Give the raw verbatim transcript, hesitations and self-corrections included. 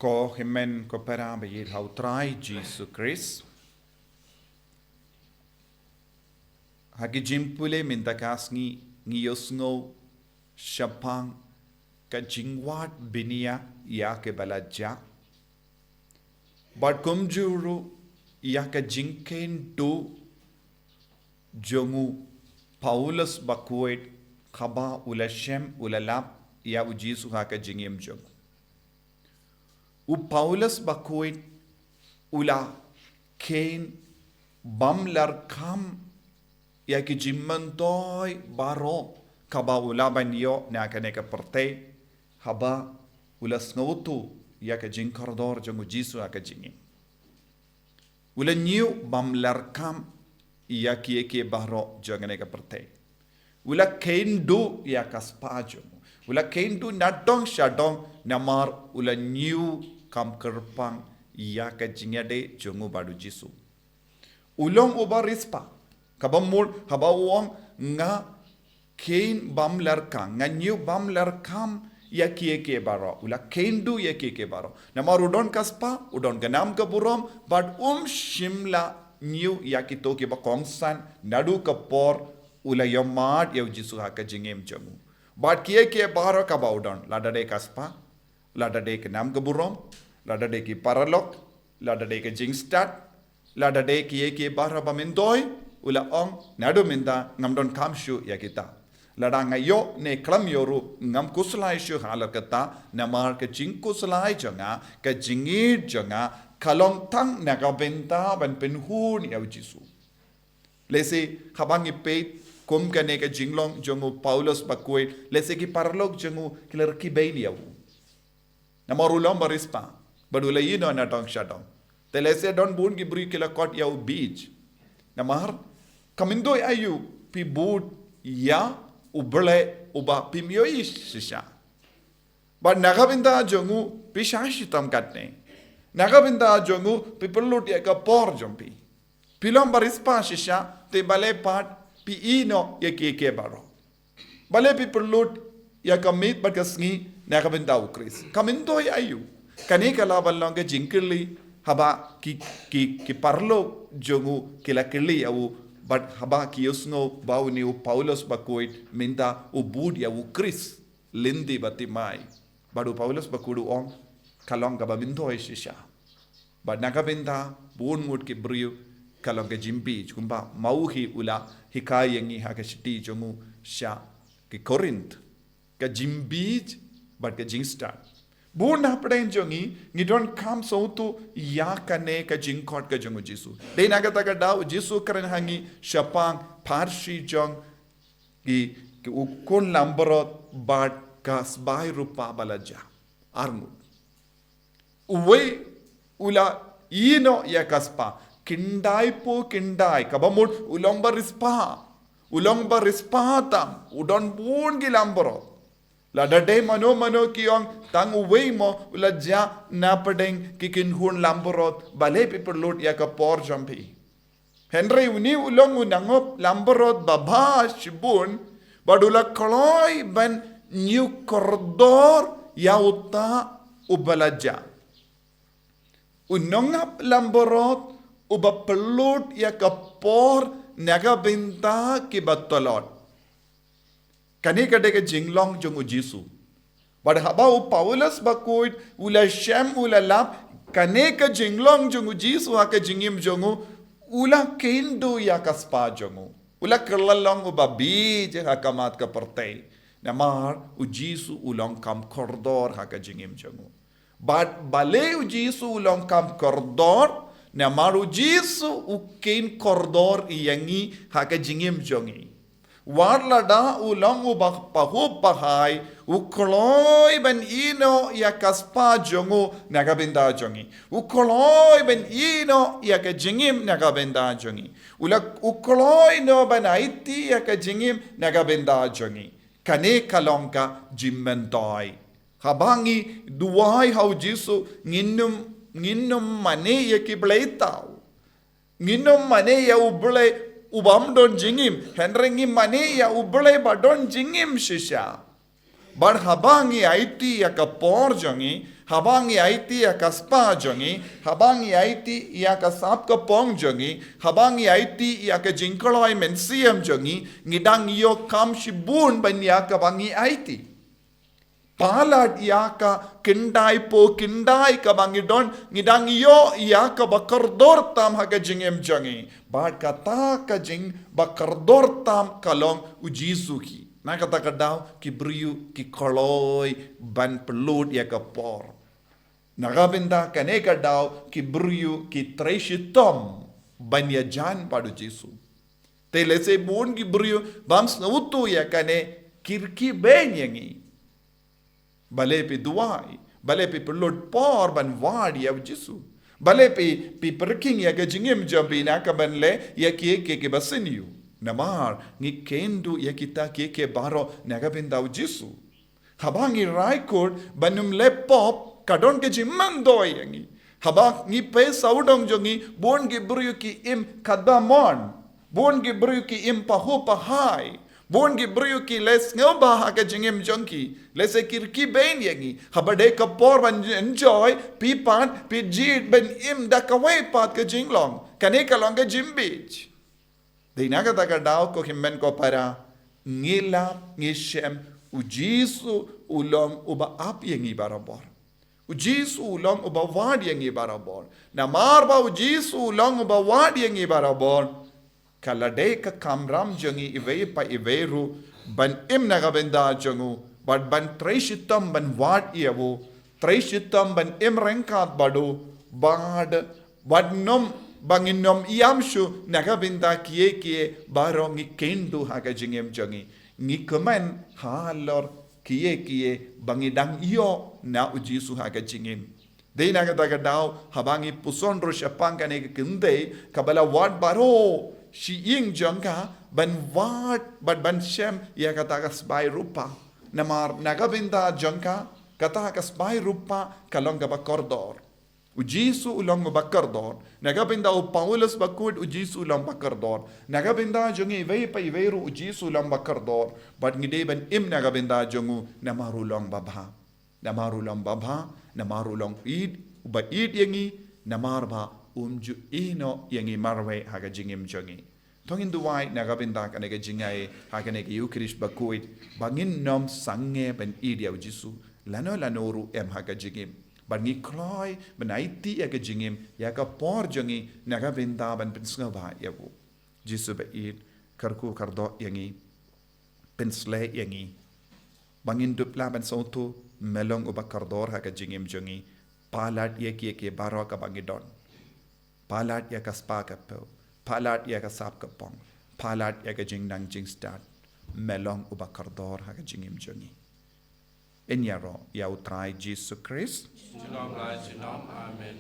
Ko hynmen ko para ba ïeit ha u Trai Jisu Khrist. Ha ki jingpule mynta ka sngi ngi ïohsngew shaphang ka jingwad bniah ïa kiba la jah. Bad kumjuh ruh ïa ka jingkheiñ duh jong u Paulus bakhuid haba u la shem u la lap ïa u Jisu ha ka jingim jong u. U Paulus bakhuid u la kheiñ bym la kham ïa ki jingmyntoi baroh kaba u lah ban ïoh na kane ka pyrthei haba u la sngewthuh ïa ka jingkordor jong u Jisu ha ka jingim. U la ñiew bym la kham ïa kiei kiei baroh jong kane ka pyrthei. U la kheiñ duh ïa ka spah jong u. U la kheiñ duh nadong shadong namar u la ñiew kham kyrpang ïa ka jingïadei jong u bad u Jisu. U long uba riewspah. Kaba mut haba u ong nga kheiñ bym la kham, nga ñiew bym la kham ïa kiei kiei baroh. U la kheiñ duh ïa kiei kiei baroh. Namar u don ka spah, u don ka nam ka burom, bad um shym la ñiew ïa kito kiba kongsan, naduh ka por u la ïohmad ïa u Jisu ha ka jingim jong u. Bad kiei kiei baroh kaba u don, lada dei ka spah, lada dei ka nam ka burom, lada dei ki paralok, lada dei ka jingstad, lada dei kiei kiei baroh ba myntoi, u la ong, naduh mynta ngam don kham shuh ïa kita. Lada nga ïoh ne khlem ïoh ruh ngam khuslai shuh halor kata, namar ka jingkhuslai jong nga, ka jingïeit jong nga, ka long tang na ka bynta ban pynhun ïa u Jisu. Lehse haba ngi peit kum kane ka jinglong jong u Paulus bakhuid, lehse ki paralok jong u ki la rkhie beiñ ïa u. Namar u long ba riewspah, bad u la ïehnoh nadong shadong. Te lehse don bun ki briew ki la khot ïa u bieit. Namar, ka myntoi aïu phi bud ïa u Blei uba phim ïohi shisha. Bad na ka bynta jong u phi shah shitom katne. Na ka bynta jong u phi pynlut ïa ka por jong phi. Phi long ba riewspah shisha, te balei pat phi ïehnoh ïa kiei kiei baroh. Balei phi pynlut ïa ka miet bad ka sngi na ka bynta u Khrist. Ka myntoi aïu. Kane ka lah ban long ka jingkylli haba ki, ki, ki paralok jong u ki la kylli ïa u bad haba ki ïohsngew ba une u Paulus bakhuid mynta u bud ïa u Khrist lynti ba thymmai. Bad u Paulus bakhuid u ong ka long kaba myntoi shisha. Bad na ka bynta bun ngut ki briew ka long ka jingbieit, kumba ma u hi u la hikai ïa ngi ha ka shithi jong u sha ki Korinth. Ka jingbieit bad ka jingstad. Bun na pdeng jong ngi ngi don kham sngewthuh ïa kane ka jingkhot ka jong u Jisu. Dei na kata ka daw u Jisu kren ha ngi shaphang pharshi jong ki, ki u khun langbrot bad ka sbai rupa ba la jah. Arngut. Uwei u la ïehnoh ïa ka spah. Khyndai phew khyndai. Kaba mut u long ba riewspah. U long ba riewspah tam. U don bun ki langbrot. Lada dei mano mano ki ong tang uwei mo u la jah na pdeng ki kynhun langbrot. Balei phi pynlut ïa ka por jong phi. Hynrei une u long u nongap langbrot babha shibun, bad u la kloi ban ñiew kordor ïa uta uba la jah. U nongap langbrot uba pynlut ïa ka por na ka bynta kiba tlot. Kane ka dei ka jinglong jong u Jisu. Bad haba u Paulus bakhuid u la shem u la lap kane ka jinglong jong u Jisu ha ka jingim jong u, u la kheiñ duh ïa ka spah jong u. U la kylla long uba bieit ha khmat ka pyrthei. Namar u Jisu u long kham kordor ha ka jingim jong u. Bad balei u Jisu u long kham kordor, namar u Jisu u kheiñ kordor ïa ngi ha ka jingim jong ngi. Wat lada u long uba pahup pahai, u kloi ban ïehnoh ïa ka spah jong u na ka bynta jong ngi. U kloi ban ïehnoh ïa ka jingim na ka bynta jong ngi. U la, u kloi noh ban aiti ïa ka jingim na ka bynta jong ngi. Kane ka long ka jingmyntoi. Haba ngi duwai ha u Jisu, ngin ym, ngin ym mane ïa ki blei thaw. Ngin ym mane ïa u Blei u bym don jingim, hynrei ngi mane ïa u Blei ba don jingim shisha. Bad haba ngi aiti ïa ka por jong ngi, Haba ngi aiti ïa ka spah jong ngi, haba ngi aiti ïa ka sap ka pong jong ngi, haba ngi aiti ïa ka jingkloi mynsiem jong ngi, ngi dang ïoh kam shibun ban ïa kaba ngi aiti. Palat ïa ka khyndai phew khyndai kaba ngi don, ngi dang ïoh ïa kaba kordor tam ha ka jingim jong ngi. Bad kata ka jingba kordor tam ka long u Jisu hi. Na kata ka daw ki briew ki kloi ban pynlut ïa ka por. Na ka bynta kane ka daw ki briew ki trei shitom ban ïajan bad u Jisu. Te lehse bun ki briew bym sngewthuh ïa kane, ki rkhie beiñ ïa ngi. Balei phi duwai, balei phi pynlut por ban wad ïa u Jisu. Balei phi, phi pyrkhing ïa ka jingim jong phi na ka ban leh ïa kiei kiei kiba sniew. Namar ngi kynduh ïa kita kiei kiei baroh na ka bynta u Jisu. Haba ngi rai kut ban ym leh pop, ka don ka jingmyntoi ïa ngi. Haba ngi peit sawdong jong ngi, bun ki briew ki im katba mon. Bun ki briew ki im pahuh pahai. Bun ki briew ki leh sngewbha ha ka jingim jong ki. Lehse ki rkhie beiñ ïa ngi. Haba dei ka por ban enjoy, phi pat phi jied ban im da kawei pat ka jinglong. Kane ka long ka jingbieit. Dei na kata ka daw ko hynmen ko para, ngi lap ngi shem, u Jisu u long uba ap ïa ngi barabor. U Jisu u long uba wad ïa ngi barabor. Namar ba u Jisu u long uba wad ïa ngi barabor, ka la dei ka kamram jong ngi iwei pa iwei ruh ban im na ka bynta jong u, bad ban trei shitom ban wad ïa u, trei shitom ban im ryngkat bad u, bad, bad nym, ba ngin nym ïam shuh na ka bynta kiei kiei baroh ngi kynduh ha ka jingim jong ngi. Ngi kmen halor kiei kiei ba ngi dang ïoh na u Jisu ha ka jingim. Dei na kata ka daw, haba ngi puson ruh shaphang kane ka kynthei kaba la wad baroh shi ïing jong ka, ban wad bad ban shem ïa kata ka sbai rupa. Namar na ka bynta jong ka, kata ka sbai rupa ka long kaba kordor. U Jisu u long uba kordor. Na ka bynta u Paulus bakhuid, u Jisu u long uba kordor. Na ka bynta jong ngi iwei pa iwei ruh, u Jisu u long uba kordor. Bad ngi dei ban im na ka bynta jong u, namar u long babha. Namar u long babha, namar u long ïeit, uba ïeit ïa ngi, namar ba um ju ïehnoh ïa ngi marwei ha ka jingim jong ngi. To ngin duwai na ka bynta kane ka jingai ha kane ka Eucharist bakhuid, ba ngin nym sangeh ban ïeit ïa u Jisu lano lano ruh em ha ka jingim. Bad ngi kloi ban aiti ïa ka jingim, ïa ka por jong ngi na ka bynta ban pynsngewbha ïa u. Jisu ba ïeit, kyrkhu kyrdoh ïa ngi, pynsleh ïa ngi. Ba ngin dup lah ban sngewthuh, me long uba kordor ha ka jingim jong ngi. Palat ïa kiei kiei baroh kaba ngi don. Palat ïa ka spah ka phew. Palat ïa ka sap ka pong. Palat ïa ka jingnang jingstad. Me long uba kordor ha ka jingim jong ngi. Yn ïaroh ïa u Trai Jisu Khrist. Junom la junom. Amen.